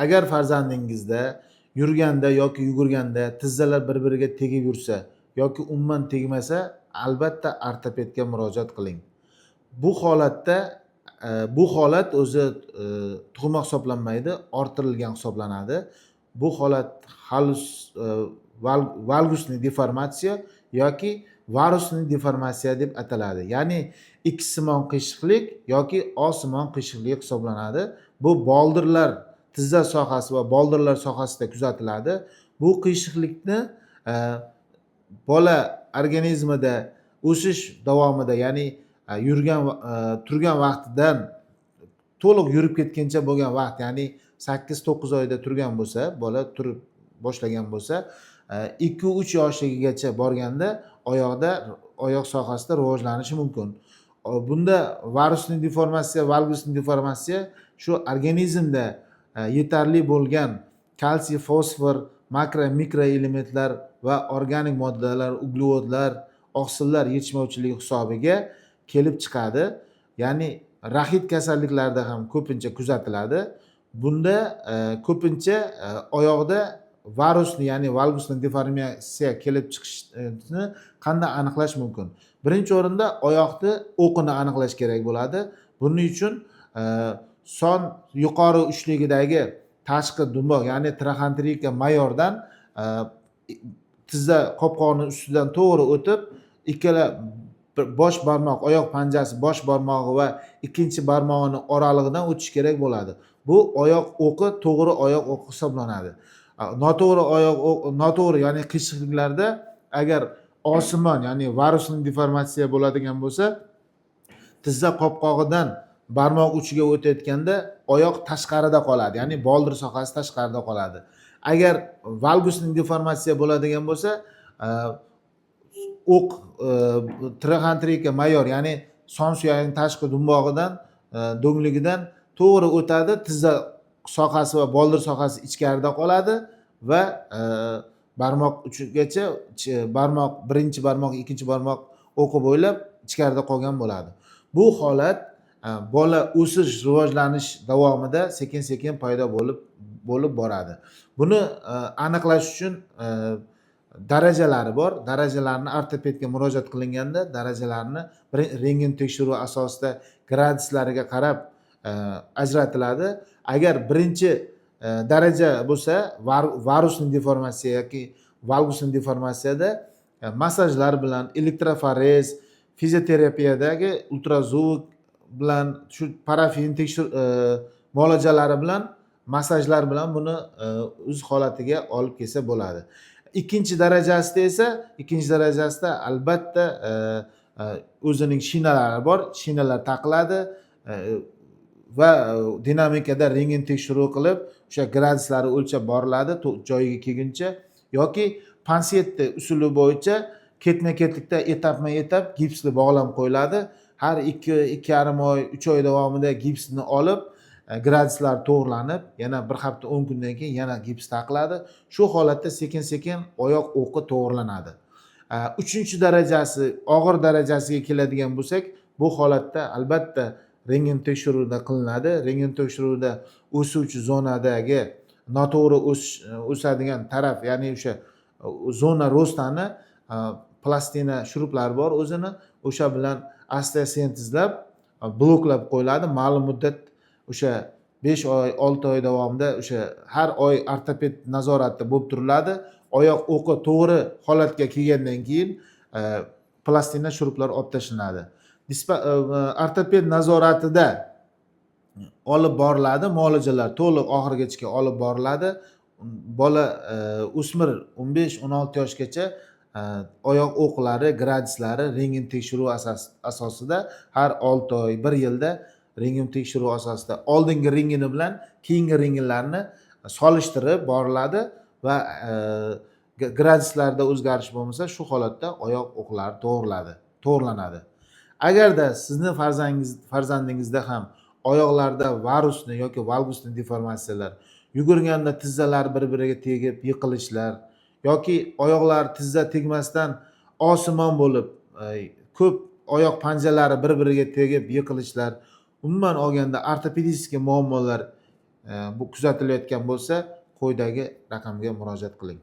Agar farzandingizda yurganda yoki yugurganda tizzalar bir biriga tegib yursa yoki umuman tegmasa, albatta ortopedga murojaat qiling. Bu holatda bu holat o'zi tug'ma hisoblanmaydi, orttirilgan hisoblanadi. Bu holat hallux вальгусный deformatsiya yoki варусный deformatsiya deb ataladi, ya'ni X simon qiyshiqlik yoki O simon qiyshiqlik hisoblanadi. Bu boldirlar, tizza sohasi va boldirlar sohasida kuzatiladi. Bu qiyshiqlikni bola organizmida o'sish davomida, ya'ni yurgan, turgan vaqtidan to'liq yurib ketguncha bo'lgan vaqt, ya'ni 8-9 oyda turgan bo'lsa, bola turib boshlagan bo'lsa, 2-3 yoshligigacha borganda oyoqda, oyoq sohasida rivojlanishi mumkin. Bunda варусный deformatsiya, вальгусный deformatsiya shu organizmda yetarli bo'lgan kalsiy, fosfor, makro, mikroelementlar va organik moddalar, uglevodlar, oqsillar yetishmovchiligi hisobiga kelib chiqadi, ya'ni raxit kasalliklarida ham ko'pincha kuzatiladi. Bunda ko'pincha oyoqda варусный, ya'ni вальгусный deformatsiya kelib chiqishini qanday aniqlash mumkin? Birinchi o'rinda oyoqni o'qini aniqlash kerak bo'ladi. Buning uchun son yuqori uchligidagi tashqi dumboq, ya'ni трохантерика майор dan tizza qopqog'ini ustidan to'g'ri o'tib, ikkala bosh barmoq, oyoq panjasi bosh barmog'i va ikkinchi barmog'ini oralig'idan o'tish kerak bo'ladi. Bu oyoq o'qi to'g'ri oyoq o'qi hisoblanadi. Noto'g'ri oyoq, noto'g'ri, ya'ni qiyshiqliklarda agar osimon, ya'ni варусный deformatsiya bo'ladigan bo'lsa, tizza qopqog'idan barmoq uchiga o'tayotganda oyoq tashqarida qoladi, ya'ni boldir sohasi tashqarida qoladi. Agar вальгусный deformatsiya bo'ladigan bo'lsa, o'q трохантерика майор, ya'ni son suyagining tashqi dumbog'idan, do'ngligidan to'g'ri o'tadi, tizza sohasi va boldir sohasi ichkarida qoladi va barmoq uchigacha, barmoq, birinchi barmoq, ikkinchi barmoq o'qi bo'ylab ichkarida qolgan bo'ladi. Bu holat bola o'sish, rivojlanish davomida sekin sekin paydo bo'lib boradi. Buni aniqlash uchun darajalari bor. Darajalarni ortopedga murojaat qilinganda darajalarni bir rentgen tekshiruvi asosida graduslariga qarab ajratiladi. Agar birinchi daraja bo'lsa, варусный deformatsiya yoki вальгусный deformatsiyada massajlar bilan, elektroforez, fizioterapiyadagi ultrazvuk bilan, shu parafin tekshir muolajalari bilan, massajlar bilan buni o'z holatiga olib kelsa bo'ladi. Ikkinchi darajasida esa, ikkinchi darajasida albatta o'zining shinalari bor, shinalar taqiladi va dinamikada rentgen tekshiruvi qilib, o'sha graduslari o'lchab boriladi joyiga kelguncha yoki Ponsetti usuli bo'yicha ketma ketlikda, etapma etap gipsli bog'lam qo'yiladi. Har 2, 2,5 oy, 3 oy davomida gipsni olib, graduslar to'g'rilanib, yana bir hafta, 10 kundan keyin yana gips taqiladi. Shu holatda sekin sekin oyoq o'qi to'g'rilanadi. Uchinchi darajasi, og'ir darajasiga keladigan bo'lsak, bu holatda albatta rentgen tekshiruvida qilinadi. Rentgen tekshiruvida o'suvchi zonadagi noto'g'ri o'sadigan taraf, ya'ni o'sha зона роста ni plastina shuruplari bor o'zini, o'sha bilan osteosintezlab, bloklab qo'yiladi. Ma'lum muddat, o'sha 5 oy, 6 oy davomida o'sha har oy ortoped nazoratida bo'lib turiladi. Oyoq o'qi to'g'ri holatga kelgandan keyin plastina shuruplar olib tashlanadi. Ortoped nazoratida olib boriladi muolajalar, to'liq oxirigacha olib boriladi. Bola, o'smir 15-16 yoshgacha oyoq o'qlari graduslari rentgen tekshiruvi asosida har 6 oy, bir yilda rentgen tekshiruvi asosida oldingi rentgeni bilan keyingi rentgenlarni solishtirib boriladi va graduslarda o'zgarish bo'lmasa, shu holatda oyoq o'qlari to'g'rilanadi. Agarda sizni farzandingizda ham oyoqlarda варусный yoki вальгусный deformatsiyalar, yugurganda tizzalar bir biriga tegib yiqilishlar yoki oyoqlar tizza tegmasdan osimon bo'lib, ko'p oyoq panjalari bir biriga tegib yiqilishlar, umuman olganda ortopedический muammolar. bu kuzatilayotgan bo'lsa, quyidagi raqamga murojaat qiling.